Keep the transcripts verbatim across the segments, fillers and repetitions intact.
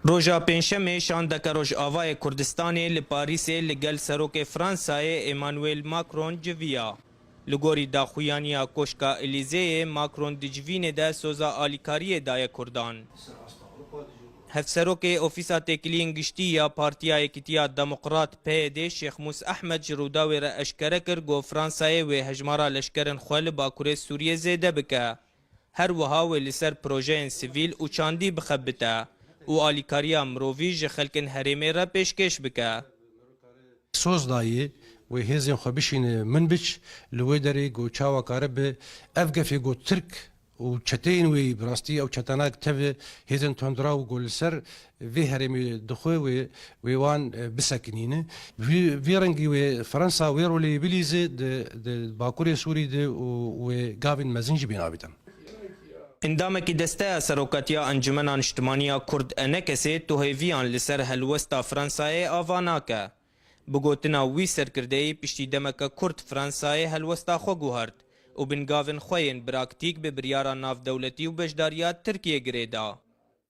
Roja Pêncşemê şandeke Rojavayê Kurdistanê li Parîsê li gel Serokê Fransayê Emmanuel Macron civiya. Li gorî daxuyaniya Koşka Elîzeyê, Macron di civînê de soza alîkariyê daye Kurdan. Hevserokê Ofîsa Têkiliyên Giştî ya Partiya Yekîtiya Demokrat, P Y D, Şêxmûs Ehmed ji Rûdawê re eşkere kir ku Fransayê wê hejmara leşkerên xwe li Bakurê Sûriyê zêde bike. Her wiha wê li ser projeyên sivîl û çandî bixebite û alîkariya mirovî ji xelkên herêmê re pêşkêş bike. Soz dayê wê hêzên xwe bişîne Minbic, li wê derê ku çawa karibe ev gefê ku Tirk û çeteyên wê, bi rastî ew çetena tevî hêzên tundraw ku li ser vê herêmê dixwe wê, wê wan, e, bisekinîne. Vî, vî rengî wê Fransa wê rolê bilîze di, di Bakurê Sûrî de û wê gavên mezin jî bên avêtin. Endamekî Desteya Serokatiya Encumena Niştimaniya Kurd, ENKSê, tu hêviyan li ser helwesta Fransayê ava nake. Bi gotina wî serkirdeyî, piştî demeke kurt Fransayê helwesta xwe guhert û bingavên xwe yên praktîk bi biryara navdewletî û beşdariya Tirkiyê girê da.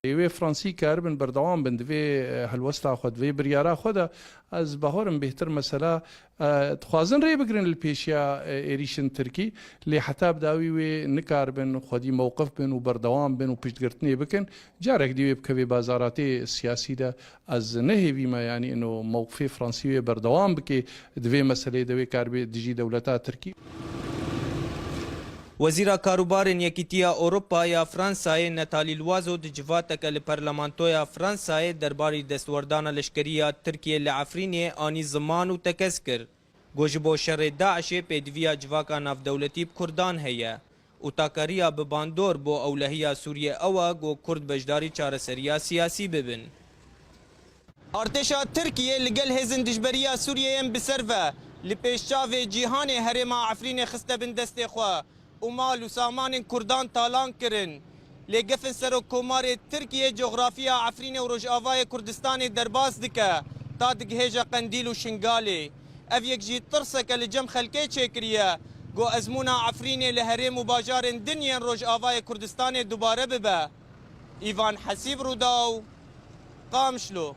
Wê Fransî karibin berdewam bin di vê, e, helwesta xwe, di vê biryara xwe de. Ez bawerim bêhtir mesela, e, dixwazin rê bigirin li pêşiya, e, êrîşin Tirkî, lê heta bi dawî wê nikaribin xwedî mewqif bin û berdewam bin û piştgirtinê bikin. Carek dî wê bikeve bazaratê siyasî de. Ez nehêvîme, yanî ino mewqifê Fransî wê berdewam bike di vê meseleyê de, wê karibe dijî dewleta Tirkî. Wezîra Karûbarên Yekîtiya Ewropa ya Fransayê Nathalie Loiseau di civateke li Parlamentoya Fransayê derbarî destwerdana leşkerî ya Tirkiyê li Efrînê anî ziman û tekez kir. Got, ji bo şerê DAIŞê pêdiviya civaka navdewletî bi Kurdan heye û takariya bi bandor bo ewlehiya Sûriyê ew e ku Kurd beşdarî çareseriya siyasî bibin. Artêşa Tirkiyê li gel hêzên dijberiya Sûriyê yên bi ser ve li pêşçavê cîhanê herêma Efrînê xiste bin destê xwe û mal û samanên Kurdan talan kirin. Lê gefên Serokkomarê Tirkiyê coxrafiya Efrînê û Rojavayê Kurdistanê derbas dike, ta digihêje Qendîl û Şingalê. Ev yek jî tirseke li cem xelkê çêkiriye, ku ezmûna Efrînê li herêm û bajarên din yên Rojavayê Kurdistanê dubare bibe. Îvan Hesîb, Rûdaw, Qamişlo.